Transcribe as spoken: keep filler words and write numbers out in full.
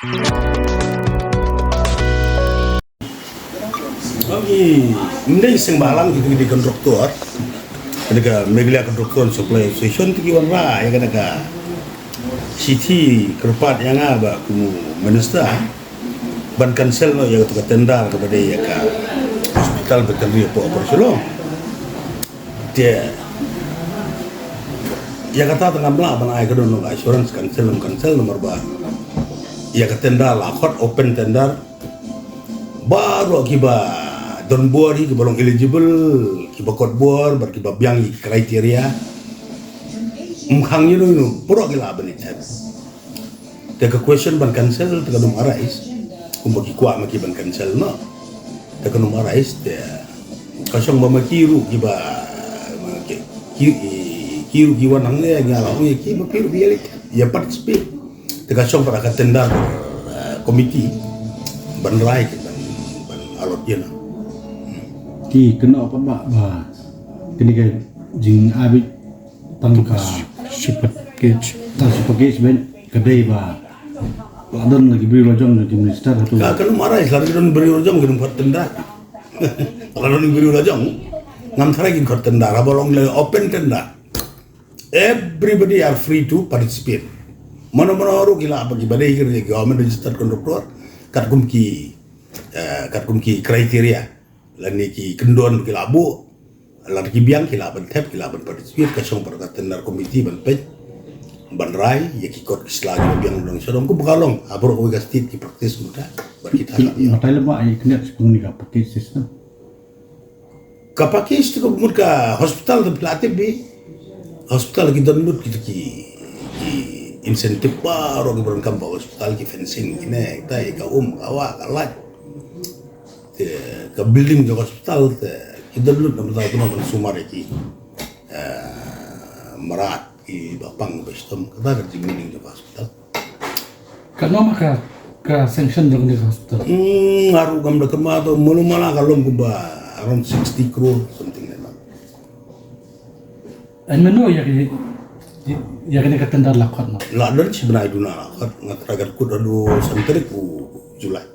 Ngi ym dei seng bhalang, kita ki dei kontraktor. Kane ka Meghalaya Contractor and Supplier Association te ki wanrah ïa kane ka shithi kyrpad ïa nga bad kum u minister ban cancel noh ïa katu ka tender kaba dei ïa ka hospital veterinary hapoh Upper Shillong. Te ïa kata te ngam lah ban ai kano kano ka assurance cancel ym cancel namar ba ïa ka tender la khot open tender. Baroh kiba don bor hi, kiba long eligible, kiba kot bor bad kiba biang ïa ki criteria, ym khang ïa no ïa no, baroh ki lah ban accept. Te ka question ban cancel te ka dum arise, kumba ki kwah ma ki ban cancel noh. Te ka dum arise te ka shong ba ma ki ruh kiba, ki, ki, ki ruh ki wan hangne, nga la ong ïa ki, ma phi ruh phi ïa leit ïa participate. Te ka shong pat ha ka tender, eh, committee ban rai ki ban, ban allot ïa na. Ki kynnoh pat ba, ba kine ki jingai beit tang ka super cage, tang super cage beit, ka dei ba la don la ki briew la jong ki minister hato. Ka, ka nym arise, la ki don briew la jong ki nym khot tender. La don briew la jong, ngam tharai kin khot tender, haba long le open tender. Everybody are free to participate. Mano mano ruh ki lah ba ki ba dei ki government registered contractor katkum ki, eh, katkum ki criteria lane ki kyndon ki lah buh. Lada ki biang ki lah ban thep, ki lah ban participate, ka shong pat ha ka tender committee ban peit, ban rai ïa ki kot ki sla kiba biang dang sha dong, kumba ka long ha baroh kawei ka state ki practice mynta. Bad kita ki, batai lem ba ai kane ka package system. Ka package te ka mut ka hospital te phi la tip bha. Hospital ki don lut kita ki, ki incentive baroh kiba donkam ba hospital, ki fencing, kine kita, ka um, ka wah, ka light. Te ka building jong hospital te ki don lut namar ta kumno ban sumar ïa ki, eh, mrad kiba pang ba shitom, kata ka jingbuilding jong hospital. Katno ma ka, ka sanction jong kane ka hospital? Hmm, nga ruh ngam da kynmaw, to mano mano ka long kumba around sixty crore, something like that. Hynmen ïa kane, ïa kane ka tender la khot noh? La don shi bnai duna la khot, nga trai ka kut haduh san tarik u July.